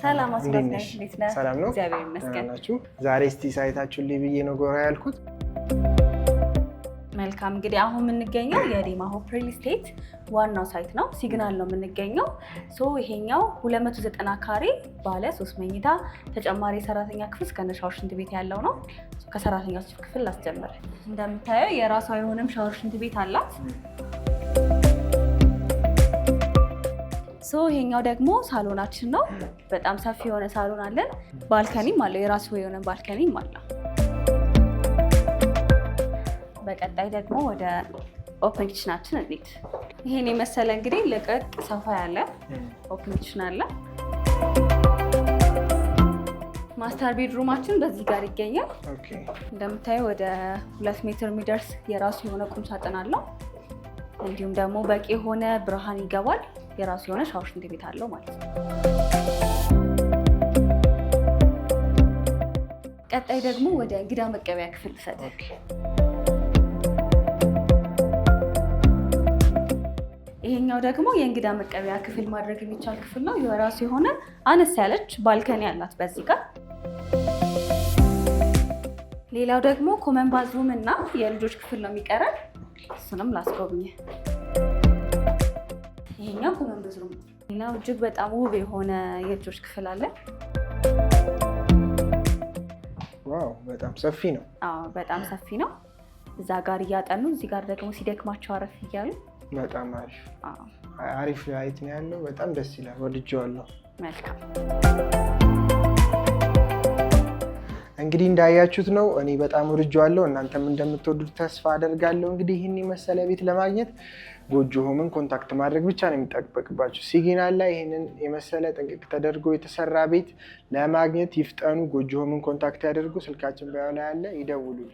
ሰላም አስራት እንዴት ነሽ? እንዴት ነህ? ሰላም ነው? እግዚአብሔር ይመስገን። ደህና ናችሁ? ዛሬ እስቲ site ኣችሁን ልይ ብዬ ነው ጎራ ያልኩት። መልካም፣ እንግዲህ አሁን የምንገኘው የዲማ ሆፕ ሪል ስቴት ዋናው site ነው። ሲግናል ነው የምንገኘው። So ይሄኛው 290 ካሬ ባለ 3 መኝታ ተጨማሪ የሰራተኛ ክፍል እስከነ ሻወር ሽንት ቤት ያለው ነው። So ከሰራተኛ ክፍል ላስጀምር። እንደምታየው የራሷ የሆነም ሻወር ሽንት ቤት አላት። So ይሄኛው ደግሞ ሳሎናችን ነው። በጣም ሰፊ የሆነ ሳሎን አለን። Balcony ም አለው፣ የራሱ የሆነ balcony ም አለው። በቀጣይ ደግሞ ወደ open kitchen ኣችን እንሂድ። ይሄን የመሰለ እንግዲህ ለቀቅ ሰፋ ያለ open kitchen አለ። Master bedroom ኣችን በዚህ ጋር ይገኛል። እንደምታየው ወደ 2 ሜትር የሚደርስ የራሱ የሆነ ቁም ሳጥን አለው። እንዲሁም ደግሞ በቂ የሆነ ብርሃን ይገባል። የራሱ የሆነ ሻወር ሽንት ቤት አለው ማለት ነው። ቀጣይ ደግሞ ወደ እንግዳ መቀበያ ክፍል ልውሰድ። ይሄኛው ደግሞ የእንግዳ መቀበያ ክፍል ማድረግ የሚቻል ክፍል ነው። የራሱ የሆነ አነስ ያለች balcony አላት በዚህ ጋር። ሌላው ደግሞ common bathroom እና የልጆች ክፍል ነው የሚቀረን። እሱንም ላስጎብኝ። ይሄኛው common bathroom። ሌላው እጅግ በጣም ውብ የሆነ የልጆች ክፍል አለ። Wow፣ በጣም ሰፊ ነው። አዎ፣ በጣም ሰፊ ነው። እዛ ጋር እያጠኑ እዚህ ጋር ደግሞ ሲደክማቸው አረፍ እያሉ። በጣም አሪፍ አሪፍ height ነው ያለው። በጣም ደስ ይላል። ወድጄዋለሁ። መልካም። እንግዲህ እንዳያችሁት ነው። እኔ በጣም ወድጄዋለሁ። እናንተም እንደምትወዱት ተስፋ አደርጋለሁ። እንግዲህ ይህን የመሰለ ቤት ለማግኘት ጎጆ ሆምን contact ማድረግ ብቻ ነው የሚጠበቅባችሁ። ሲግናል ላይ ይህንን የመሰለ ጥንቅቅ ተደርጎ የተሰራ ቤት ለማግኘት ይፍጠኑ። ጎጆ ሆምን contact ያደርጉ። ስልካችን bio ላይ አለ፣ ይደውሉልን።